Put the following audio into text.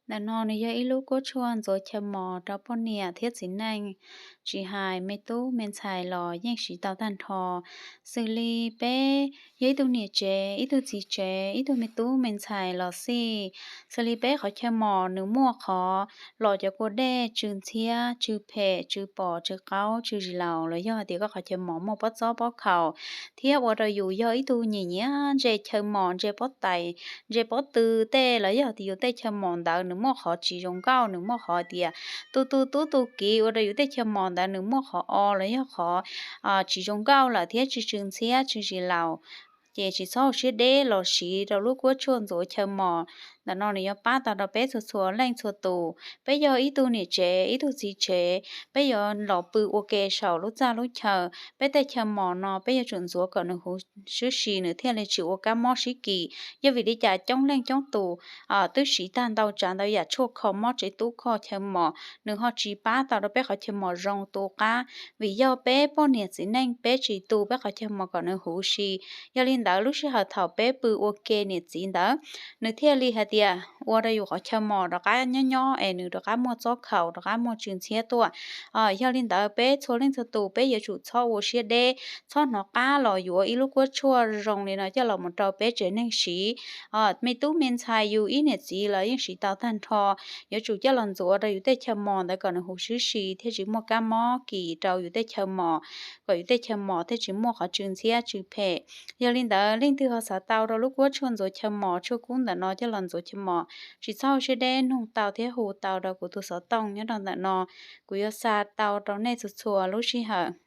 Ntawm no nws yog ib lub kuab tshuaj ntxuav chaw mos rau poj niam thiab txiv neej, tsis hais me tub me ntxhais los yeej siv tau tag nrho. Xws li peb yog ib tug niam tsev, ib tug txiv tsev, ib tug me tub me ntxhais los xij, xws li peb qhov chaw mos nws muaj qhov los cov kua dej tsw ntxhiab, tsw phem, tsw pom, tsw qaub, tsw zis laus, los yog hais tias koj qhov chaw mos muaj pob txob pob khaus, thiab ua rau yus yog ib tug nyiam nyiam ntse chaw mos, ntse pob tais, ntse pob tw tej, los yog tias yus tej chaw mos ntawd nws muaj qhov tsis zoo nkauj, nws muaj qhov tias tu tu tub tu kiv, ua rau yus tej chaw mos ntawd nws muaj qhov o los yog qhov tsis zoo nkauj lawm thiab tsw tsw ntxhiab, tsw zis laus, ces tsis txhob ua siab deb los siv rau lub kuab tshuaj ntxuav chaw mos. Ntawm no nws yuav pab tau rau peb txhua txhua leej txhua tus. Peb yog ib tug niam tsev, ib tug txiv tsev, peb yuav los pw ua ke saum lub txaj lub chaw, peb tej chaw mos no peb yuav tsum ntxuav kom nws huv sib si, nws thiaj li tsis ua kab mob sib kis. Yog vim li cas coob leej coob tus twb siv tag ntau tsav ntau yam tshuaj kho mob tsev tub kho chaw mos, nws ho tsis pab tau rau peb qhov chaw mos zoo tu qab, vim yog peb poj niam txiv neej peb tsis tu peb qhov chaw mos kom nws huv si. Yog li ntawd lub sij hawm thaum peb pw ua ke niam txiv ntawd, nws thiaj li hais tias ua rau yus qhov chaw mos rov qab nyob nyob es nws rov qab muaj txob khaus, rov qab muaj tsw ntxhiab tuaj. Yog li ntawd peb txhua leej txhua tus peb yuav tsum txhob ua siab deb, txhob hnov qab los yuav ib lub kuab tshuaj zoo li no coj los mus rau peb tsev neeg siv. Me tub me ntxhais yus ib niam txiv los yeej siv tau tag nrho. Yuav tsum coj los ntxuav rau yus tej chaw mos ntawd kom nws huv sib si thiaj tsis muaj kab mob kis rau yus tej chaw mos, kom yus tej chaw mos thiaj tsis muaj qhov tsw ntxhiab tsw phem. Yog li ntawd leej twg ho xav tau rau lub kuab tshuaj ntxuav chaw mos, tshuaj kub ntawm no coj los ntxuav chaw mos, tsis txhob ua siab deb, nug tau thiab hu tau rau kuv tus xov tooj nyob rau ntawm no, kuv yuav xa tau rau nej txhua txhua lub sij hawm.